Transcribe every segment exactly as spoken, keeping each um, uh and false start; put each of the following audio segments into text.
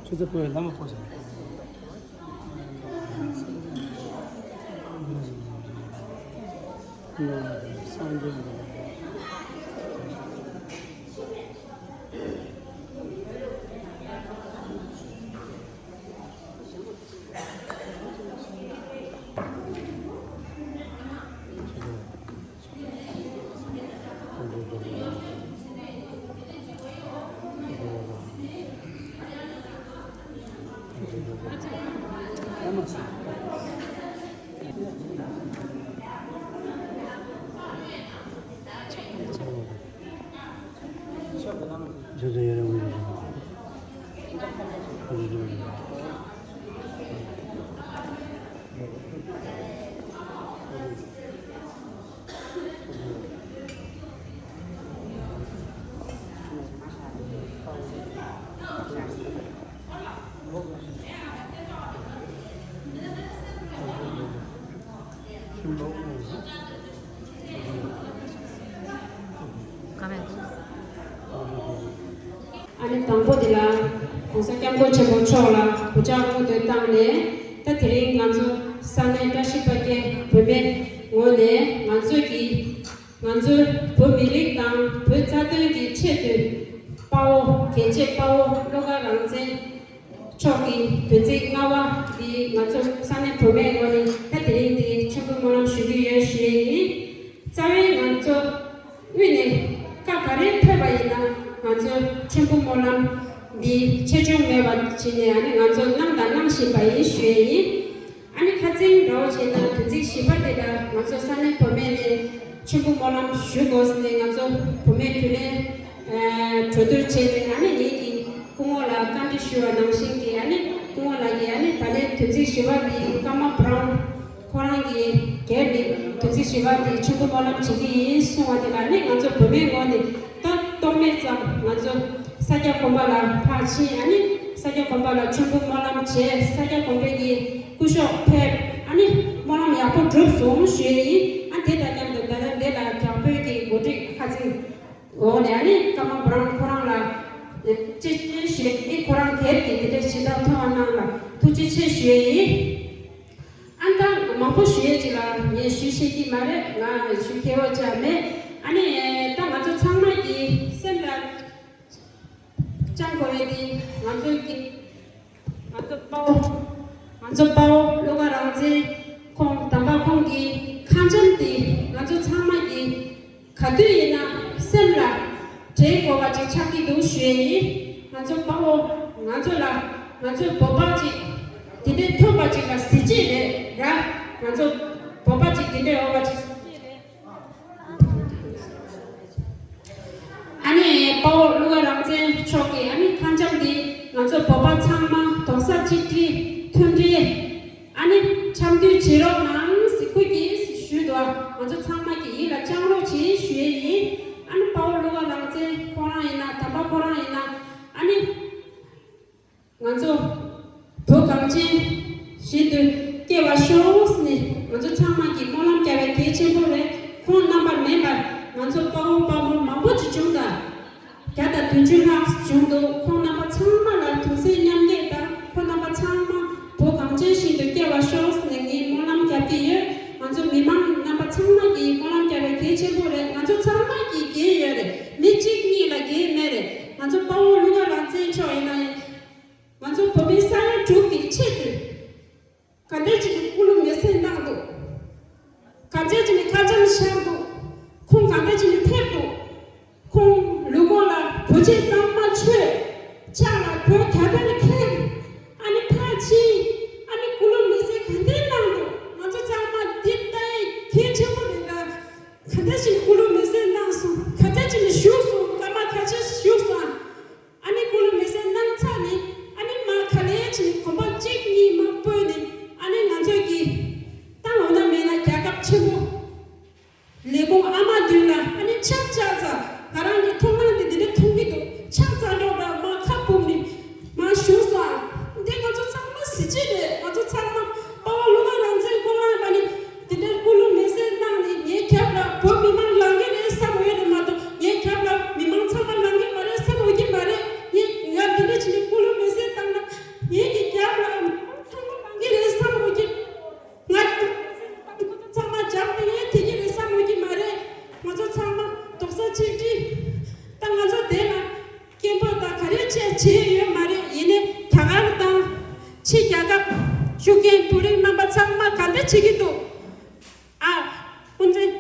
ཆུ་ཚོད་བརྒྱད་ལྷག་མ་སྤོས་ཤིང་། ཨ་ནི་དང་པོ་དེ་ལ་༸གོང་ས་༸སྐྱབས་མགོན་ཆེན་པོ་མཆོག་ལ་གུས་ཕྱག་སྔོན་དུ་བཏང་ནས། ད་དེ་རིང་ང་ཚོ་ས་གནས་བཀྲ་ཤིས་པ་སྐྱེ་བོད་མིའི་ངོས་ནས་ང་ཚོས་ཀྱི་ང་ཚོའི་བོད་མི་རིགས་དང་བོད་རྩ་དོན་གྱི་ཆེད་དུ་དཔའ་བོ་རྒྱལ་གཅེས་དཔའ་བོ་བློ་དགའ་རང་བཙན་མཆོག་གི་དོན་ཚིག་ལྔ་པ་འདི་ང་ཚོ་ས་གནས་བུད་མེད་ངོས་ནས་ད་དེ་རིང་འདི་མཆོད་འབུལ་སྨོན་ལམ་ཞུ་གི་ཡོད་ཞུ་ཡས་ཡིན། རྩ་བའི་ང་ཚོ་དབུས་ནས་བཀའ་ག་རེ་ཕེབས་པ་ཡིན་ན་ང་ཚོ་མཆོད་འབུལ་སྨོན་ལམ་འདི་ཆེ་ཆུང་མེད་པ་བྱས་ནས་ཨ་ནི་ང་ཚོ་གནང་དང་གནང་བཞིན་པ་ཡིན་ཞུ་ཡས་ཡིན། ཨ་ནི་ཁ་སང་འདྲ་བོ་བྱས་ན་དོན་ཚིག་བཞི་པ་དེ་ལ་ང་ཚོ་ས་གནས་བུད་མེད་ནས་མཆོད་འབུལ་སྨོན་ལམ་ཞུ་དགོས་ཟེར་ནས་ང་ཚོ་བུད་མེད་རྒྱུན་ལས་གྲོས་བསྡུར་བྱས་ནས་ཨ་ནི་ངེད་ཀྱིས་སྐུ་ངོ་ལ་བཀའ་འདྲི་ཞུ་བ་ནང་བཞིན་གྱི་ཨ་ནི་སྐུ་ངོ་ལགས་ཀྱིས་ཨ་ནི་ད་ལན་དོན་ཚིག་བཞི་པ་དེ་ཀརྨ་བྷ་རའུན་ཁོ་རང་གིས་སྒེར་ནས་དོན་ཚིག་བཞི་པ་དེ་མཆོད་འབུལ་སྨོན་ལམ་བྱེད་ཀྱི་ཡིན་གསུངས་པ་དེ་ལ་ཨ་ནི་ང་ཚོ་བུད་མེད་ངོས་ནས་ད་ཏོག་མེད་ཙམ་ང་ཚོ་ས་སྐྱ་དགོན་པ་ལ་ཕར་ཕྱིན། ཨ་ནི་ས་སྐྱ་དགོན་པ་ལ་མཆོད་འབུལ་སྨོན་ལམ་བྱས། ས་སྐྱ་དགོན་པའི་གི་སྐུ་ཞབས་ཕེབས། ཨ་ནི་སྨོན་ལམ་ཡག་པོ་གྲུབ་སོང་ཞུ་ཡས་ཡིན། ཨ་དེ་དང་མཉམ་དུ་ད་ལན་འདི་ལ་རྒྱ་བོད་ཀྱི་འགོ་ཁྲིད་ཁ་ཚིག་འོག་ནས་ཨ་ནི་ཀརྨ་བྷ་རའུན་ཁོ་རང་ལ་ཅི་ཅི་ཞུ་ཡས་ཡིན། ཁོ་རང་སྒེར་གྱི་དེ་འདྲའི་ཞུ་དག་ཐོན་པ་གནང་ལ་ཐུགས་རྗེ་ཆེ་ཞུ་ཡས་ཡིན། ཨ་ད་མང་པོ་ཞུ་ཡས་ཅིག་ལ་ངས་ཞུ་ཤེས་ཀྱི་མ་རེད། ང་ཞུ་མཁས་པོ་ཅིག་མེད། ཨ་ནི་ད་ང་ཚོ་ཚང་མ་གི་སེམས་ལ་བཅངས་དགོས་པའི་དེ་ང་ཚོ་གི་ང་ཚོ་དཔའ་བོ་ང་ཚོ་དཔའ་བོ་བློ་དགའ་རང་བཙན་ཁོང་དམ་པ་ཁོང་གི་ཁ་འཆམ་དེ་ང་ཚོ་ཚང་མ་གི་ག་དུས་ཡིན་ན་སེམས་ལ་དྲན་དགོས་པ་ཅིག་ཆགས་ཀྱི་འདུག་ཞུ་ཡས་ཡིན། ང་ཚོ་དཔའ་བོ་ང་ཚོ་ལ་ང་ཚོའི་བོད་པ་ཅིག་དེ་འདྲའི་ཐོན་པ་ཅིག་ལ་གཟི་བརྗིད་རེད་ར། ང་ཚོ་བོད་པ་ཅིག་དེ་འདྲའི་ཡོད་པ་ཅིག་གཟི་བརྗིད་རེད། ཨ་ནི་དཔའ་བོ་བློ་དགའ་རང་བཙན་མཆོག་གི་ཨ་ནི་ཁ་འཆམ་འདི་ང་ཚོ་བོད་པ་ཚང་མ་རྡོག་རྩ་གཅིག་སྒྲིལ་མཐུན་སྒྲིལ་ཨ་ནི་འཆམ་མཐུན་བྱེད་རོགས་གནང་ཟེར་ཁོས་ཀྱིས་ཞུས་འདུག་ང་ཚོ་ཚང་མ་གི་ཡིད་ལ་བཅངས་རོགས་བྱེད་ཞུ་ཡས་ཡིན། ཨ་ནི་དཔའ་བོ་བློ་དགའ་རང་བཙན་ཁོ་རང་ཡིན་ན་དམ་པ་ཁོ་རང་ཡིན་ན་ཨ་ནི། ང་ཚོ་བོད་གངས་ཅན་ཞིང་དུ་སྐྱེ་བར་ཤོག་ཟེར་ནས་ང་ཚོ་ཚང་མ་གིས་སྨོན་ལམ་རྒྱག་པའི་གལ་ཆེན་པོ་རེད། ཁོང་རྣམ་པ་མེད་པར་ང་ཚོ་དཔའ་བོ་དཔའ་མོ་མང་པོ་ཅིག་བྱུང་དང་། བརྒྱ་དང་བདུན་ཅུ་ལྷག་བྱུང་འདུག་ཁོང་རྣམ་པ་ཚང་མ་ལ་དུང་སེམས་མཉམ་སྐྱེད་དང་ཁོང་རྣམ་པ་ཚང་མ་བོད་གངས་ཅན་ཞིང་དུ་སྐྱེ་བར་ཤོག་ཟེར་ནས་ངས་སྨོན་ལམ་རྒྱག་གི་ཡོད། ང་ཚོ་མི་མང་རྣམ་པ་ཚང་མ་གིས་སྨོན་ལམ་རྒྱག་པའི་གལ་ཆེན་པོ་རེད། ང་ཚོ་ཚང་མ་གིས་འགན་ཡོད་རེད། མི་གཅིག་གཉིས་ལ་འགན་མེད་རེད། ང་ཚོ་དཔའ་བོ་ཀླུ་མཁར་རང་བཙན་མཆོག་ཡིན་ན་ཡང་། ང་ཚོ་བོད་མི་ས་ཡ་དྲུག་གི་ཆེད་དུ་ག་འདྲས་ཅིག་གི་སྐུ་ལུས་མེ་སྲེག་གནང་འདུག་ག་འདྲས་ཅིག་ནས་ཁ་འཆམ་བཞག་འདུག་ཁོང་ག་འདྲས་ཅིག་ནས་ཕེབས་འདུག་ཁོང་ལུས་ཁོག་ལ་བོད་ཆས་གཙང་མ་མཆོད། ཕྱག་ལ་བོད་རྒྱལ་དར་འཁྱེར། ཨ་ནི་ཕར་ཕྱིན། ཨ་ནི་སྐུ་ལུས་མེ་སྲེག་ག་འདྲས་གནང་འདུག་ང་ཚོ་ཚང་མ་འདི་ལྟ་ཡི་གལ་ཆེན་པོ་རེད་ལ། ག་འདྲས་ཅིག་སྐུ་ལུས་མེ་སྲེག་གནང་སོང་། ག་འདྲས་ཅིག་ནས་བཞུགས་སོང་། སྐར་མ་ག་ཚོད་བཞུགས་སོང་ཨ། ཨ་ནི་སྐུ་ལུས་མེ་སྲེག་གནང་ཚར་ནས་ཨ་ནི་མར་ག་ལེ་བྱས་ནས་གོམ་པ་གཅིག་གཉིས་མར་སྤོས་ནས་ཨ་ནི་ང་ཚོས་ཀྱིས་ད་འོ་ན་མེད་ན་རྒྱལ་ཁབ་ཆེན་པོ་ལས་ཁུངས་ཨ་མ་མདུན་ལ་ཨ་ནི་ཕྱག་བཅག་ཚར། ང་རང་གི་མཐོང་སྣང་འདི་འདི་འདྲ་མཐོང་གི་འདུག་ཕྱག་བཅག་རོགས་ལ་མར་ཁ་སྤུབས་ནས་མར་ཞུ། བྱས་ཡོད་མ་རེད། ཡིན་ནའི་རྒྱ་གར་དང་ཕྱི་རྒྱལ་ཁབ་བཞུགས་མཁན་བོད་རིགས་རྣམ་པ་ཚང་མ་ག་འདྲ་བྱེད་ཀྱི་འདུག་ཨ། ཁོང་ཚོས་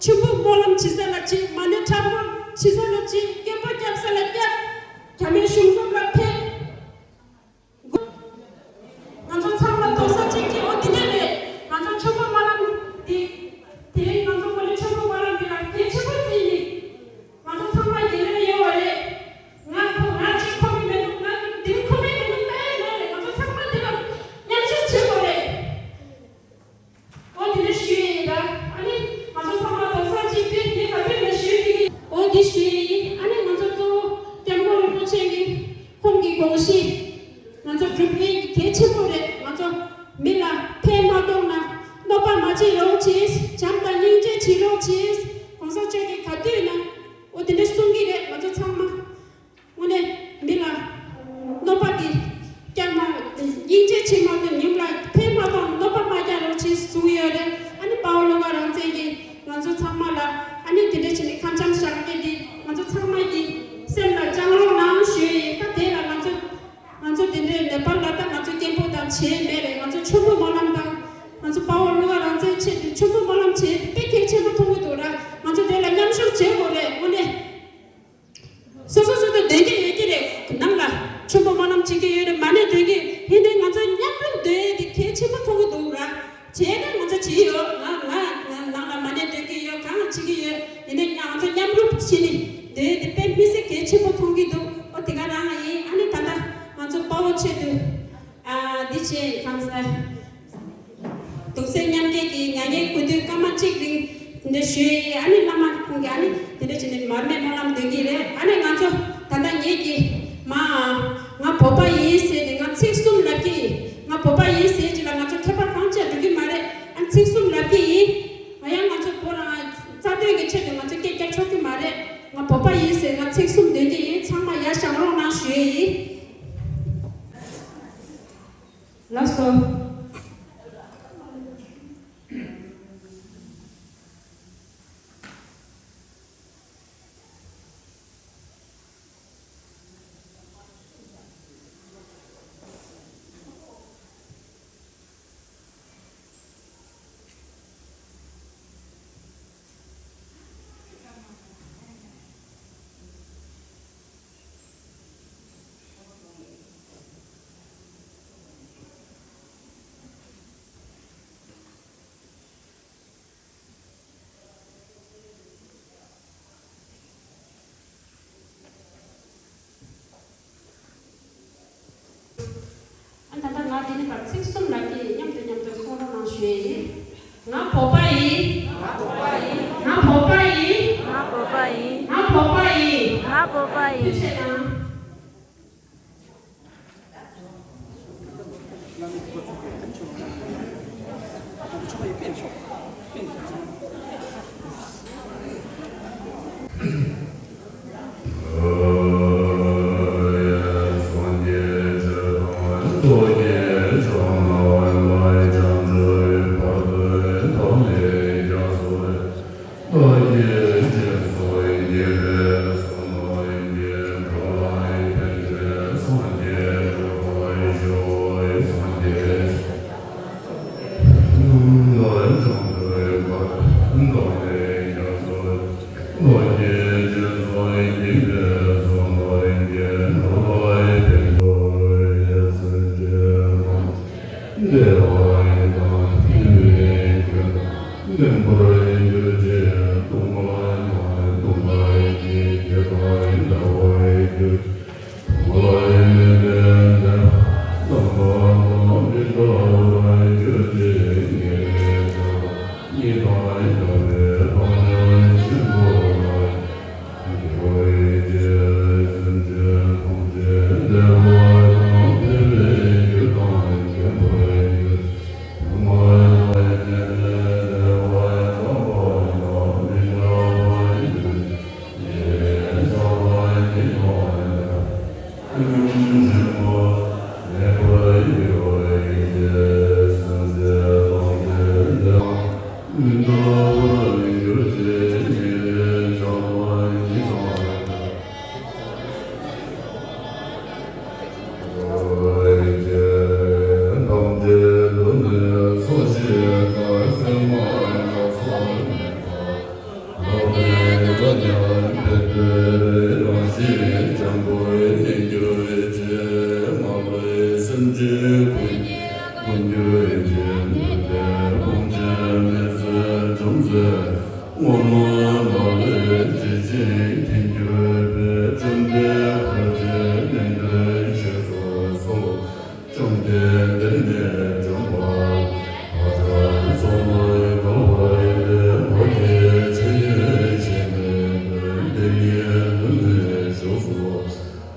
ཆེན་པོ་སྨོན་ལམ་བྱེད་ས་ལ་བྱེད། མ་ཎི་དྲག་པོ་བྱེད་ས་ལ་བྱེད། སྐད་འབོད་རྒྱབ་ས་ལ་རྒྱབ། རྒྱ་མིའི་གཞུང་ཚབ་ལ་ཕེབས། ང་ཚོ་ཚང་མ་རྡོག་རྩ་གཅིག་སྒྲིལ། འོ་དེ་འདྲ་རེད། ང་ཚོ་ཆེན་པོ་སྨོན་ལམ་འདི། དེ་རིང་ང་ཚོ་ཁོ་ནི་ཆེན་པོ་སྨོན་ལམ་འདི་ལ་གལ་ཆེན་པོ་བརྩིས་ནས། ང་ཚོ་ཚང་མ་རྒྱལ་རབས་ཡོད་པ་རེད། ང་ཁོ་ང་གཅིག་ཁོ་གི་མི་འདུག་ང་འདིར་ཁོ་མི་མི་འདུག་ད་ཡིན་ན་རེད། ང་ཚོ་ཚང་མ་འདི་ལ་མཉམ་ཞུགས་བྱེད་དགོས་རེད། འོ་དེ་འདྲ་ཞུས་ཡིན་ད། ཨ་ནི་ང་ཚོ་ཚང་མ་རྡོག་རྩ་གཅིག་སྒྲིལ་འདི་ག་དུས་ནས་ཞུས་ཀྱི་ཡིན། འོ་འདི་ཞུས་ཡིན། ཨ་ནི་ང་ཚོ་གཙོ་བོ་སྐྱབས་མགོན་རིན་པོ་ཆེ་གི་ཁོང་གི་དགོངས་གཞི་ང་ཚོ་སྒྲུབ་ཡས་ཀྱི་གལ་ཆེན་པོ་རེད། ང་ཚོ་མི་ལ་ཕན་མ་གཏོང་ན་གནོད་པ་མ་བྱེད་རོགས་བྱེད། བྱམས་དང་སྙིང་རྗེ་བྱེད་རོགས་བྱེད། གོང་ས་མཆོག་གིས་ག་དུས་ན་འོ་དེ་འདྲ་གསུང་གི་རེད། ང་ཚོ་ཚང་མ། དངོས་གནས་མི་ལ་གནོད་པ་དེ་བསྐྱལ་མ། སྙིང་རྗེ་བྱེད་མ་ཐུབ། ཉིན་ལ་ཕན་མ་ཐོགས་གནོད་པ་མ་བསྐྱལ་རོགས་ཞེས་གསུངས་ཡོད་རེད། ཨ་ནི་དཔའ་བོ་བློ་དགའ་རང་བཙན་གྱིས་ང་ཚོ་ཚང་མ་ལ་ཨ་ནི་དེ་འདྲ་བྱས་ནས་ཁ་འཆམ་བཞག་མཁན་དེ་ང་ཚོ་ཚང་མ་གི་སེམས་ལ་བཅངས་རོགས་གནང་ཞུས་ཡིན། ད་དེ་ལ་ང་ཚོ་ང་ཚོ་དེ་འདྲའི་ནེ་པཱལ་ལ་ད་ང་ཚོ་སྐད་འབོད་དང་བྱེད་མེད་རེད། ང་ཚོ་ཆེན་པོ་སྨོན་ལམ་དང་ང་ཚོ་དཔའ་བོ་བློ་དགའ་རང་བཙན་ཆེད་དུ་ཆེན་པོ་སྨོན་ལམ་བྱེད་དཔེ་གལ་ཆེན་པོ་མཐོང་གི་འདུག་ར། ང་ཚོ་དེ་ལ་མཉམ་ཞུགས་བྱེད་དགོས་རེད། དངོས་གནས། སོ་སོ་སོ་སོ་འདོན་གྱི་ཡོད་ཀྱི་རེད། ནང་ལ་ཆེན་པོ་སྨོན་ལམ་བྱེད་ཀྱི་ཡོད་རེད། མ་ཎི་འདོན་གྱི་ཡིན་དུས་ང་ཚོ་མཉམ་རུབ་འདོན་ཡས་དེ་གལ་ཆེན་པོ་མཐོང་གི་འདུག་ར། བྱས་ན་ང་ཚོ་བྱེད་ཡོད། ང་ང་ང་ནང་ལ་མ་ཎི་འདོན་གྱི་ཡོད། གང་བྱེད་ཀྱི་ཡོད། ཡིན་ནའི་ང་ཚོ་མཉམ་རུབ་བྱས་ནས་འདོན་ཡས་དེ་དཔེ་མི་སྲིད་གལ་ཆེན་པོ་མཐོང་གི་འདུག་འོ་དེ་ག་རང་ཡིན། ཨ་ནི་ད་ལྟ་ང་ཚོ་དཔའ་བོ་ཆེད་དུ། ཨ། འདི་བྱས་གང་ཟེར། གདུང་སེམས་མཉམ་སྐྱེད་ཀྱི་མྱ་ངན་གུས་འདུད་སྐར་མ་གཅིག་རིང་འདི་ཞུས། ཨ་ནི་བླ་མ་ཁོང་གིས་ཨ་ནི་དེ་འདྲ་བྱས་ནས་མར་མེ་སྨོན་ལམ་འདོན་གྱི་རེད། ཨ་ནི་ང་ཚོ་ད་ལྟ་ངེད་ཀྱི་མ་ང་བོད་པ་ཡིན་ཟེར་ཏེ་ང་ཚིག་གསུམ་ལབ་ཀྱི་ཡིན། ང་བོད་པ་ཡིན་ཟེར་གྱི་ལ་ང་ཚོ་ཁྱད་པར་གང་ཅི་འགྲོ་གི་མ་རེད། ཨ་ཚིག་གསུམ་ལབ་ཀྱི་ཡིན། ང་ཡང་ང་ཚོ་བོད་རང་རྩ་དོན་གྱི་ཆེད་དུ་ང་ཚོ་སྐད་རྒྱག་ཆོག་གི་མ་རེད། ང་བོད་པ་ཡིན་ཟེར་ང་ཚིག་གསུམ་འདོན་གྱི་ཡིན། ཚང་མ་ཡར་བཞེངས་རོགས་གནང་ཞུ་ཡས་ཡིན། ལགས་སོ། ཨ་ད་ལྟ་ང་འདི་ནས་ཕར་ཚིག་གསུམ་ལབ་ཀྱི་ཡིན། མཉམ་དུ་མཉམ་དུ་གསུང་རོགས་གནང་ཞུ་ཡས་ཡིན། ང་བོད་པ་ཡིན། ང་བོད་པ་ཡིན། ང་བོད་པ་ཡིན། ང་བོད་པ་ཡིན། ང་བོད་པ་ཡིན། ཐུགས་རྗེ་གནང་།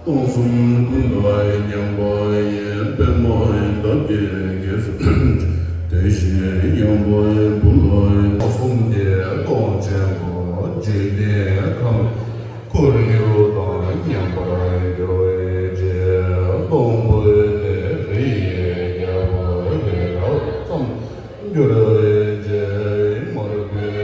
སྟོང་གསུམ་ཀུན་ཏུ་མཉམ་པ་ཡི། པདྨོ་འདབ་བརྒྱད་རྒྱས་སུ་ཕྱུང་། དེ་བཞིན་དབྱངས་པ་བུ་ལ། སྟོང་གསུམ་གྱི་སྟོང་ཆེན་པོ། འཇིག་རྟེན་ཁམས་ཁོར་ཡུག་དང་མཉམ་པར་གྱུར་པའི་ཕྱིར། སྟོང་པོ་དེ་རི་ཡི་རྒྱལ་པོ་རི་རབ་ཙམ་གྱུར་པའི་ཕྱིར། མར་ཁུའི་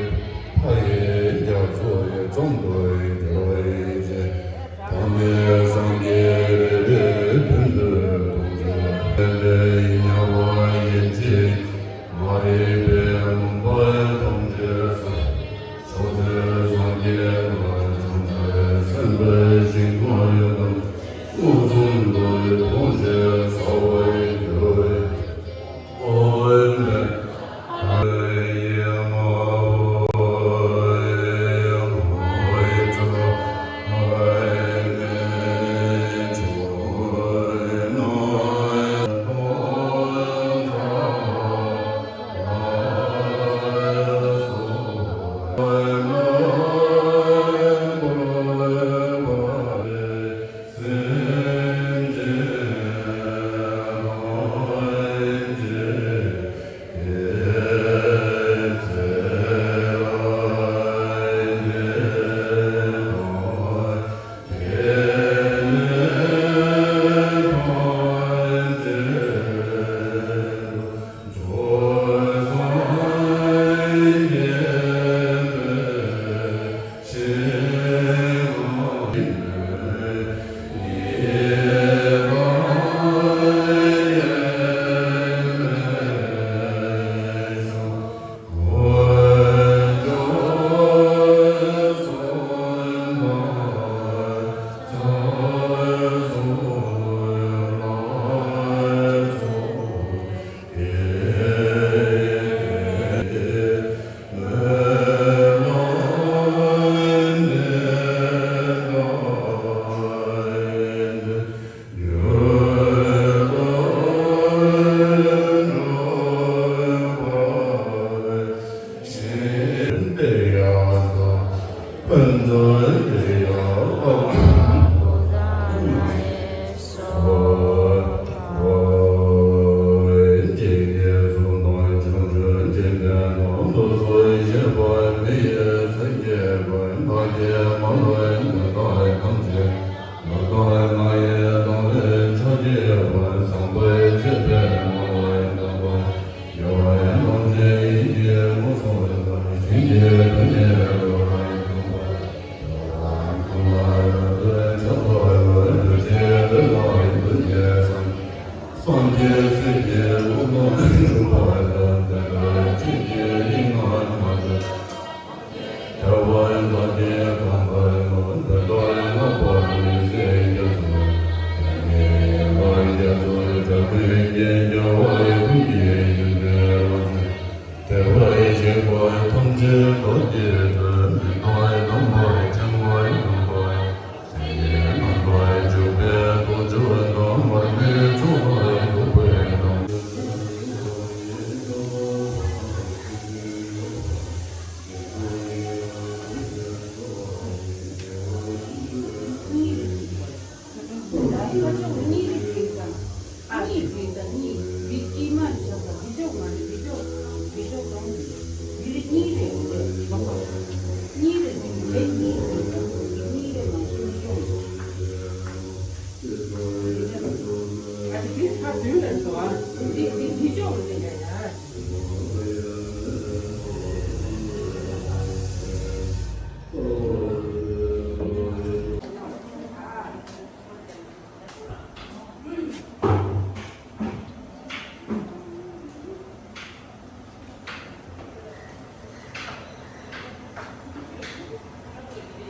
ཕ་ཡི་རྒྱ་མཚོ་ཡི་ཙམ་དུ་གྱུར་པའི་ཕྱིར། ཐ་མའི་སངས་རྒྱས་རེ་རེའི་མདུན་དུ་དུང་ཆེན་དམྱལ་བ་ཡན་ཆད་མ་རིག་པའི་མུན་པ་ཐམས་ཅད་སེལ། ཕྱོགས་བཅུའི་སངས་རྒྱས་དང་བྱང་ཆུབ་སེམས་དཔའི་ཞིང་ཁམས་ཡི་དམ་མངོན་སུམ་དུ་མཐོང་ཞིང་གསལ་བར་གྱུར།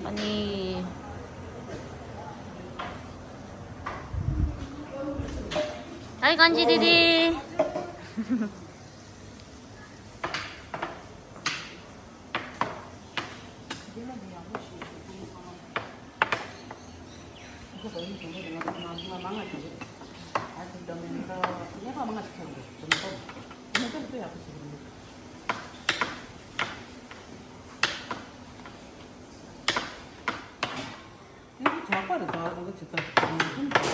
ཨ་ནི། ཧའི་གང་ཅི་དི་དི། ལག་པ་རེད་ད་ཨ་ཅེ་ད།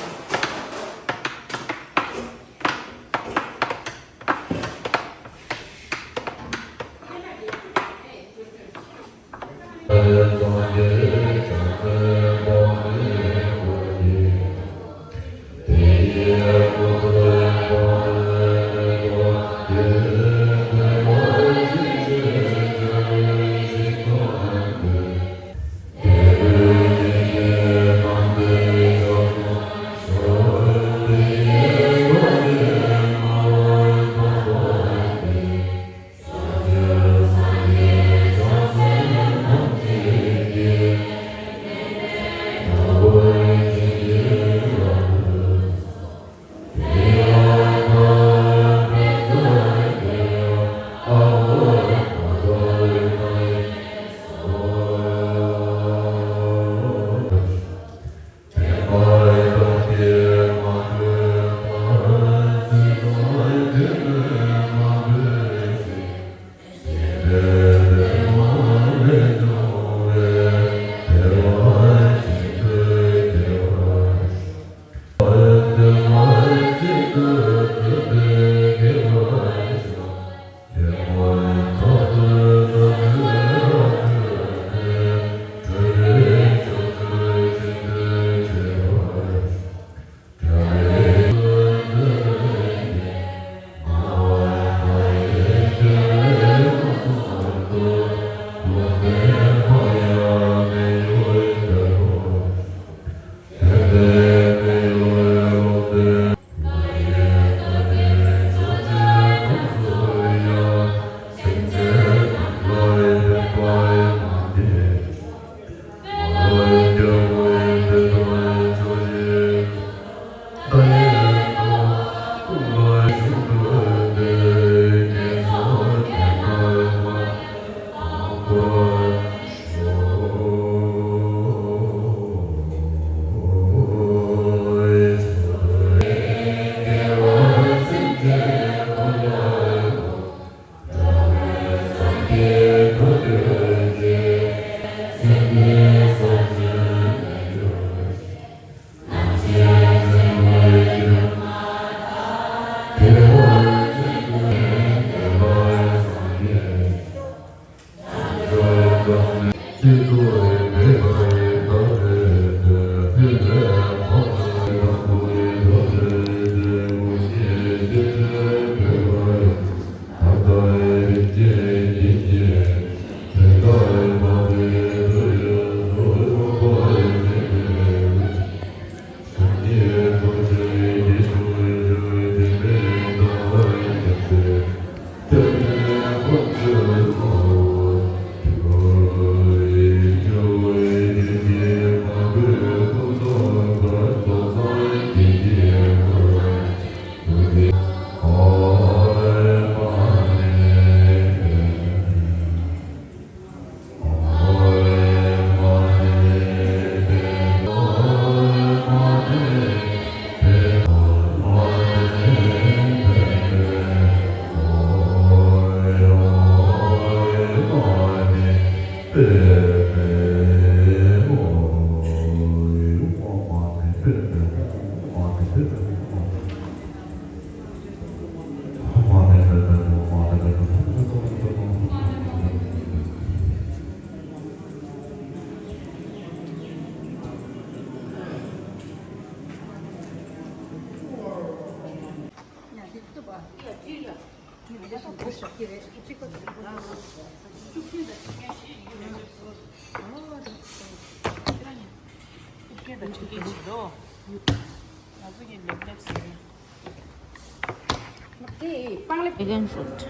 Vegan food.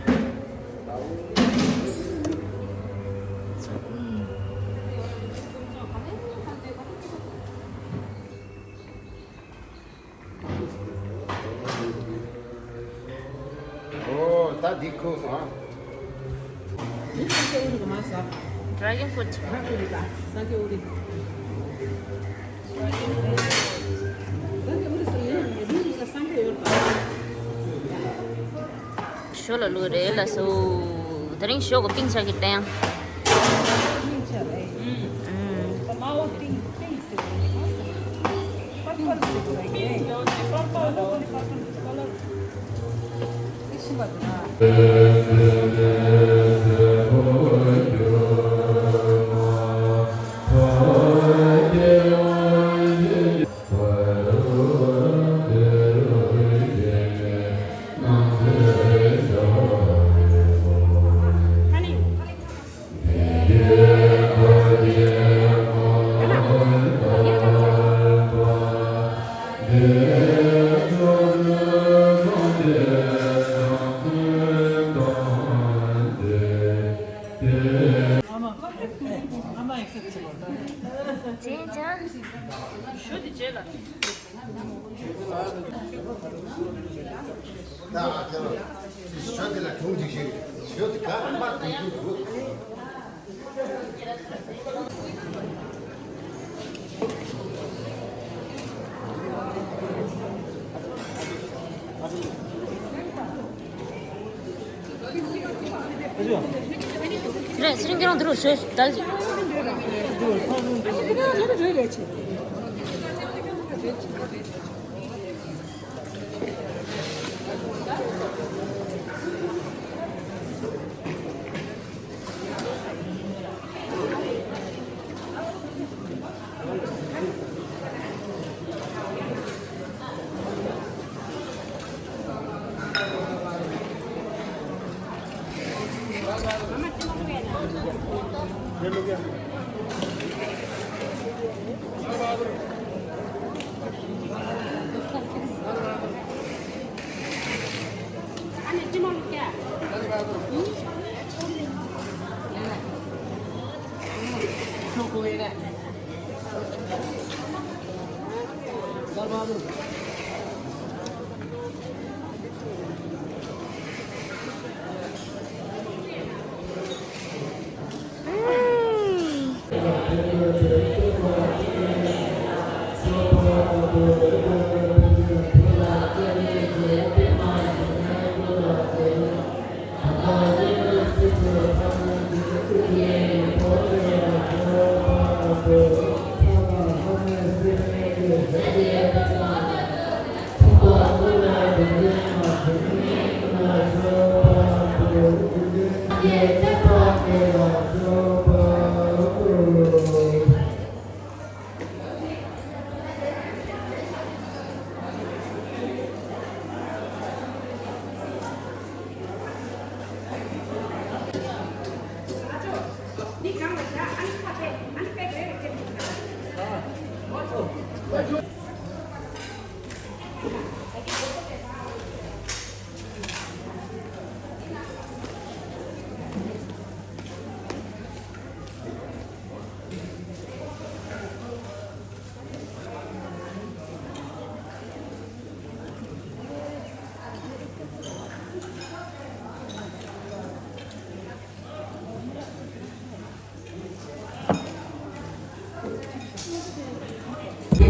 ཨོ། ད་འདི་ཁུག་སོང་ཨ། འདི་སང་གེ་འུ་རི་ག་མ་ཟ། Dragon fruit. ཨ་ཁུ་རི་ད་སང་གེ་འུ་རི། སང་གེ་འུ་རི་ཟ་ཡིན་ཡིན་ཟ་སང་གེ་ཡོད་པ། ཞོ་ལ་ལུ་རེ་ལ་སོ། དེ་རིང་ཞོ་གི་པིང་ཆག་གི་བསྟན། པིང་ཆག་རེད། ཨུམ། པ་མ་བ་པིང་པིང་ཟེར་བ་རེད། ཅན་ཅན། ཞོ་དེ་རྗེས་ལ། ད་ཨ་ཅག་ཞོ་དེ་ལ་གྲོང་ཅིག་ཞིག་ཞོ་དེ་ག་མ་གྲོང་ཅིག་འདུག་རེད། ཚེ་རིང་ཁྱེད་རང་འདི་རུ་བཞུགས། ད་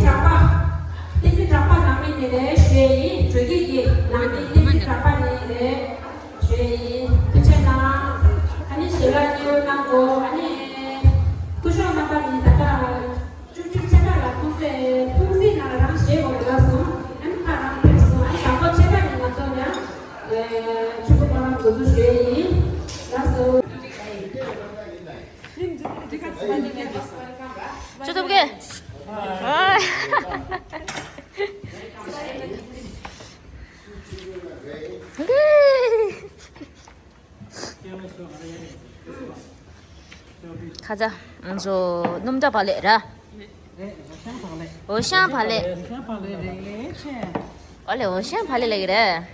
གྲགས་པ། བསྟན་འཛིན་གྲགས་པ་ནང་མི་དེ་ལས་ཞུ་ཡས་ཡིན། བོད་སྐད་ཀྱི་ནང་མི་བསྟན་འཛིན་གྲགས་པ་ནས་ལས་ཞུ་ཡས་ཡིན། ཐུགས་རྗེ་གནང་། ཨ་ནི་ཞལ་ལག་མཉེས་པོ་གནང་དགོས། ཨ་ནི་སྐུ་ཞབས་རྣམ་པ་གཉིས་ད་ལྟ་བཅུ་གཅིག་ཕྱེད་ཀ་ལ་ཐུགས་སྲས་ཐུགས་སྲས་ནང་ལ་རང་བཞེས་དགོས་ལབ་སོང་། ཨ་ནི་ཕར་རང་ཕེབས་སོང་། ཨ་ནི་དང་པོ་ཕྱེད་ཀ་ནས་ང་ཚོ་ཡང་ཆུ་ཁོལ་པ་རང་འགོ་འཛུགས་ཞུ་ཡས་ཡིན་ལབ་སོང་། ཅོ་ཐུབ་གེ། ཨ། ཁ་ཚ། ང་ཚོ་སྣུམ་གྲྭ་བག་ལེབ་ར། འོ་ཤང་བག་ལེབ། འོ་ལེ། འོ་ཤང་བག་ལེབ་ལབ་ཀྱི་རེད།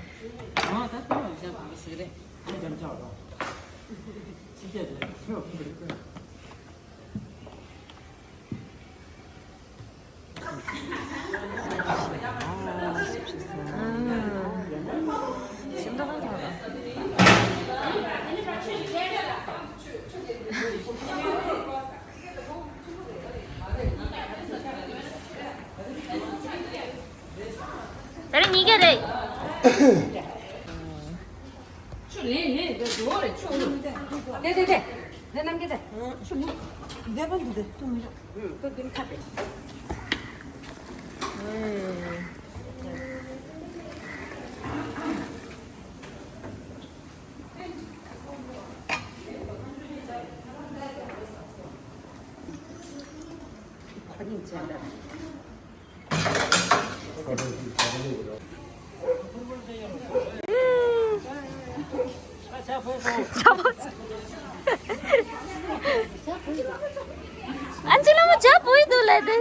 ད་རེས་ཉིས་བརྒྱ་རེད། ཆུ་ལེན་ལེན་འདི་འགྲོ་རེད་ཆུ། དེ་དེ་དེ། དེ་རྣམས་ཀྱི་དེ། ཆུ་མུ། འདས་པ་འདི་དེ་ཏུ་མི་ར། ཏུ་འདི་ཁ་པེ། ཨན་ཅི་ལ་མོ་ཇ་པོ་ཡི་དུ་ལེ་དེ།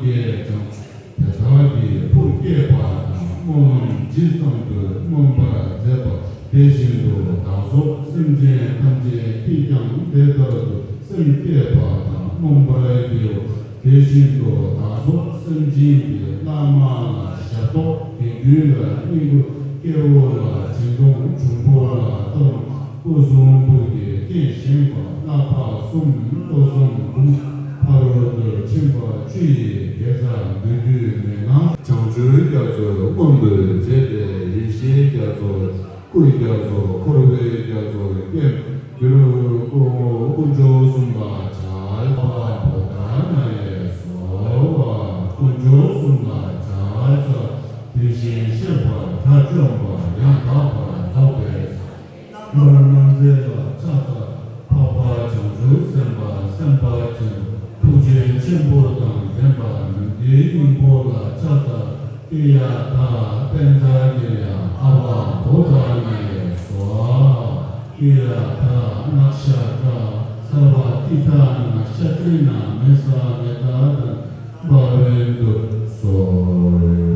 དེ་ལྟར་གྱི་ཕུར་བསྐྱེད་པ་དང་སྨོན་ལམ་ཇི་ཙམ་དུ་སྨོན་པར་མཛད་པ་དེ་བཞིན་དུ་བདག་སོགས་སེམས་ཅན་ཐམས་ཅད་ཀྱིས་ཀྱང་དེ་ལྟར་དུ་སེམས་བསྐྱེད་པ་དང་སྨོན་པར་བགྱིའོ། དེ་བཞིན་དུ་བདག་སོགས་སེམས་ཅན་གྱི་བླ་མ་ལ་ཞབས་ཏོག་དགེ་འདུན་ལ་བསྙེན་བཀུར་སྐྱེ་བོ་ལ་སྦྱིན་གཏོང་། འབྱུང་པོ་ལ་གཏོར་མ། སྐུ་གསུང་ཐུགས་ཀྱི་ བཞེངས་པ་སྣ་ཁ་གསུམ་ལྟོ་གསུམ་འབུམ། ཕ་རོལ་ཏུ་ཕྱིན་པ་བཅུ་ཡི་དགེ་རྩ་འདོད་དུས་མེད་ན། བྱང་ཆུབ་རྒྱ་མཚོའི་སྔོན་དུ་བྱས་ཏེ། ཡེ་ཤེས་རྒྱ་མཚོ། སྐུ་རྒྱ་མཚོ། འཁོར་བའི་རྒྱ་མཚོ་རྒྱས་གྱུར་ཀུན་འཇུག་གསུངས་པར་བྱ། ཨ་ཝ་བོ་དྷ་ན་ལས་སོ། ཨ་ཝ་ཀུན་འཇུག་གསུངས་པར་བྱ། དེ་བཞིན་གཤེགས་པ་དགྲ་བཅོམ་པ་ཡང་དག་པར་རྫོགས་པའི་སངས་རྒྱས་རྣམས་ལ་ཕྱག་འཚལ། འཕགས་པ་བྱང་ཆུབ་སེམས་དཔའ་སེམས་དཔའ་ཆེན་པོ་ཐུགས་རྗེ་ཆེན་པོ་དང་ལྡན་པ་ཉི་ཟླའི་སྙིང་པོ་ལ་ཕྱག་འཚལ། ཨི་ཡ་ཐ་པཉྩ་ནི་ཡ་ཨ་ཝ་བོ་དྷ་ནི་ཡ་སྭཱ་ཧཱ། ཨི་ཡ་ཐ་ནག་ཤ་ཀ་སརྦ་ཏི་ཐ་ན་ཤ་ཏི་ན་མེ་ས་མེ་ད་དན་བྷ་བན་ཏུ་སྭཱ་ཧཱ།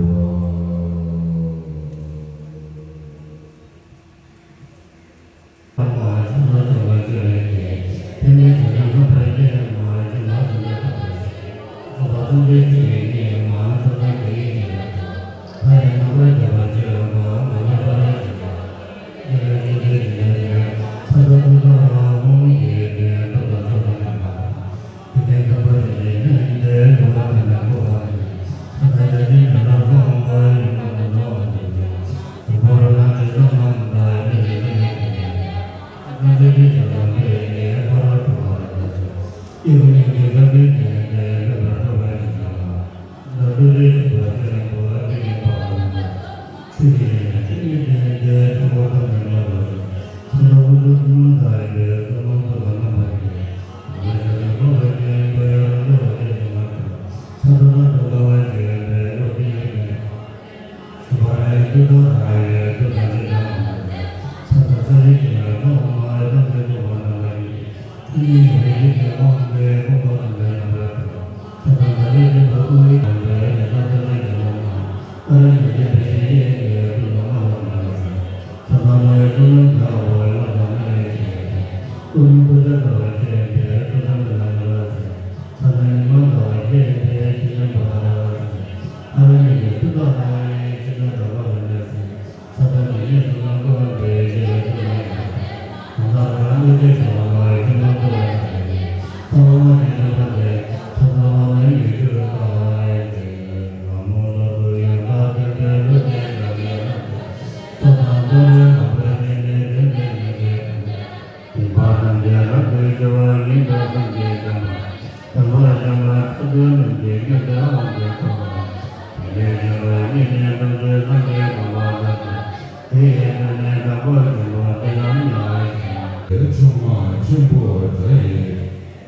ཆུང་མ་ཆེན་པོ་དགྲ་ཡི་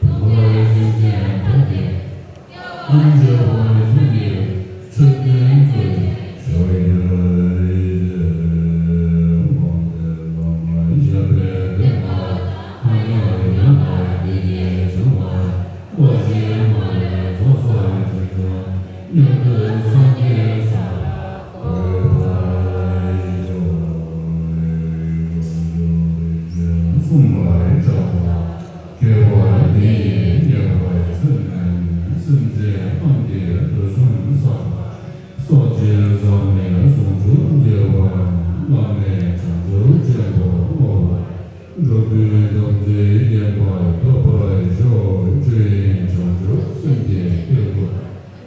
དུག་ལྔའི་སེམས་ཅན་བདག་གིས། ཨ་ནི་འཇའ་བ་ཚུ་ཡི་མཆོད་རྟེན་ཚུ་ཞོ་ཡི་རེ། དབང་དེ་བླ་མ་ཞབས་པད་བརྟན་པ། ཐ་སྙད་ཡོད་པ་བདེ་སྐྱིད་འབྱུང་བ། བློ་ཆེན་མ་ལུས་རྫོགས་སོ་ཡི་ཅིག་ཀྱང་མྱུར་དུ་སངས་རྒྱས་སར་འགོད་པར་ཤོག་གསུངས་པ་ཡི་ཕྱག་འཚལ། ཁྱད་པར་འདི་ཡིས་མཉེས་པའི་ཚེ་ན་ནི། སེམས་ཅན་ཐམས་ཅད་དུས་གསུམ་བསགས་པའི་སོ་སྐྱེའི་ཟག་མེད་ཟུང་འཇུག་རྒྱས་པ་ནི། བླ་མེད་བྱང་ཆུབ་ཆེན་པོར་བསྔོ་བས། འགྲོ་ཀུན་ཐམས་ཅད་མཉེས་པར་ཐོབ་པར་ཤོག་ཆོས་དབྱིངས་བྱང་ཆུབ་སེམས་ཀྱི་དཀྱིལ་འཁོར།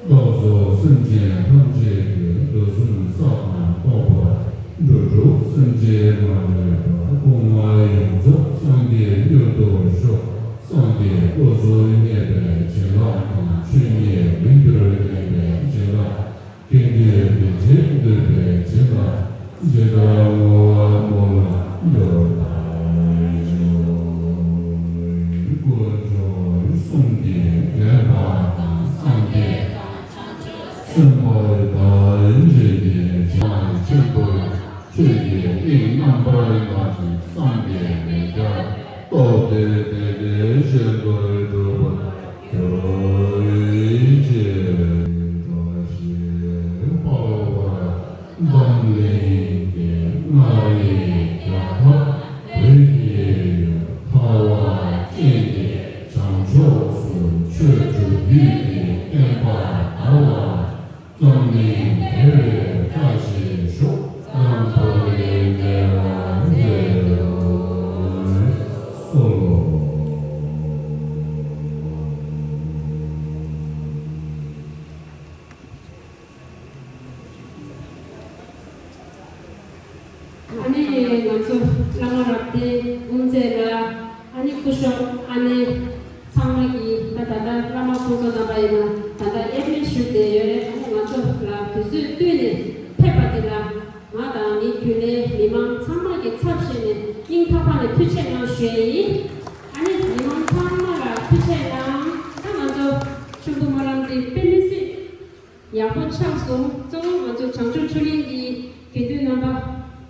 རྟོག་ཚོགས་སེམས་ཅན་ཐམས་ཅད་ཀྱི་དུག་གསུམ་བསགས་པ་རྟོག་པ། འགྲོ་དྲུག་སེམས་ཅན་མ་ལུས་པ། སྐུ་ལྔ་ཡོངས་རྫོགས་སངས་རྒྱས་མྱུར་དུ་ཤོག་སངས་རྒྱས་སྐུ་གཟུགས་བརྙེས་པའི་བྱིན་རླབས་དང་། ཆོས་ཉིད་མི་འགྱུར་བརྙེས་པའི་བྱིན་རླབས། ཀུན་གྱི་རྒྱུད་ཆེན་འདུས་པའི་བྱིན་རླབས། ཇི་ལྟར་བསྔོ་བ་སྨོན་ལམ་འབྱོར་པར་ཤོག་དཀོན་མཆོག་གསུམ་གྱི་བདེན་པ་དང་། སངས་རྒྱས་སེམས་དཔའ་དང་བཅས་ཏེ། བྱང་ཆེན་པོའི་ཆོས་ཀྱི་དབྱིངས་རྣམ་པར་སྣང་ཞིང་སངས་རྒྱས་མི་འཆར། རྟོགས་ཏེ་དེ་དེ་བཞིན་དུ་གྲུབ་པར་གྱུར་ཅིག་འགྲོ་ཞིང་དཔའ་བར་འཛམ་གླིང་གི་མངའ་རིས་རྒྱ་གར་བོད་ཀྱི་ཡུལ་ཁ་བ་ཅན་གྱི་བྱང་ཕྱོགས་སུ་ཆོས་སྒྲུབ་རྒྱུད་ཀྱི་བསྟན་པ་དར་བར་འཛམ་གླིང་བདེ་བའི་བཀྲ་ཤིས་ཤོག་རྣམ་པར་རྒྱལ་བར་མཛད་དོ། གསོལ་ལོ། ཁོང་ཚོ་རྣམ་པ་ཡིན་ན་ད་ལྟ་ཨེ་ཕེ་བཞུགས་བསྡད་ཡོད་རེད། ང་ཚོ་ལ་དུས་ཚོད་བཏོན་ནས་ཕེབས་པ་དེ་ལ་ང་དང་ངའི་རྒྱུན་ལས་མི་མང་ཚང་མ་གི་ཚབ་བྱས་ནས་སྙིང་ཐག་པ་ནས་ཐུགས་རྗེ་གནང་ཞུ་ཡས་ཡིན། ཨ་ནི་མི་མང་ཚང་མ་ལ་ཐུགས་རྗེ་གནང་། ད་ང་ཚོ་ཆུ་འབུ་སྨོན་ལམ་འདི་དཔེ་མི་སྲིད་ཡག་པོ་ཆགས་སོང་། གཙོ་བོ་ང་ཚོ་བྱང་ཆུབ་ཆོས་གླིང་གི་དགེ་འདུན་རྣམ་པ་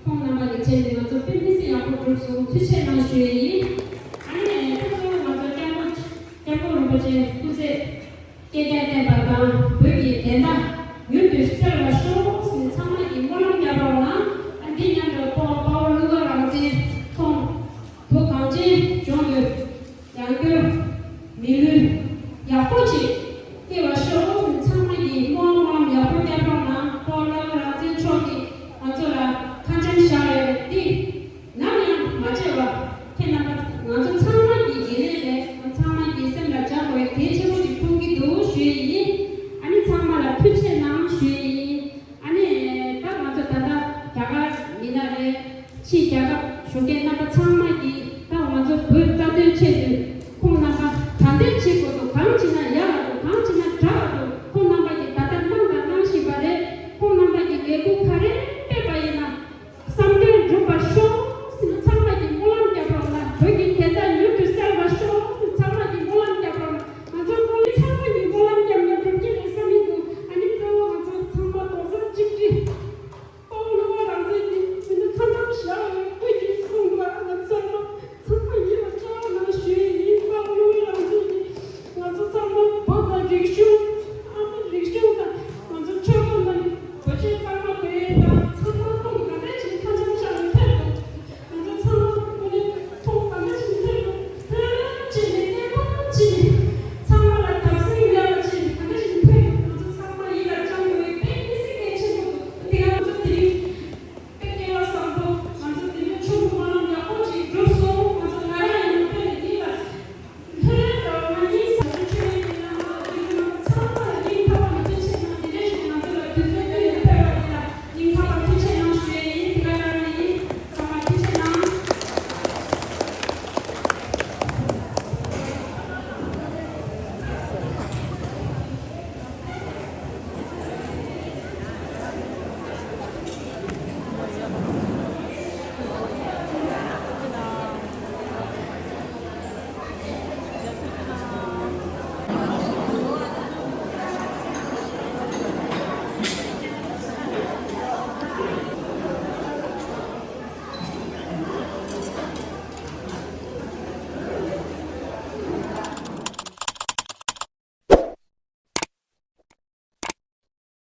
ཁོང་རྣམ་པ་ལ་བྱས་ནས་ང་ཚོ་དཔེ་མི་སྲིད་ཡག་པོ་གྲུབ་སོང་། ཐུགས་རྗེ་གནང་ཞུ་ཡས་ཡིན། ཨ་ནི་ད་གཙོ་བོ་ང་ཚོ་སྐྱབས་མགོན་སྐྱབས་མགོན་རིན་པོ་ཆེ་སྐུ་ཚེ་བསྐལ་བརྒྱར་བརྟན་པ་དང་བོད་ཀྱི་བདེན་མཐའ་མྱུར་དུ་གསལ་བར་ཤོག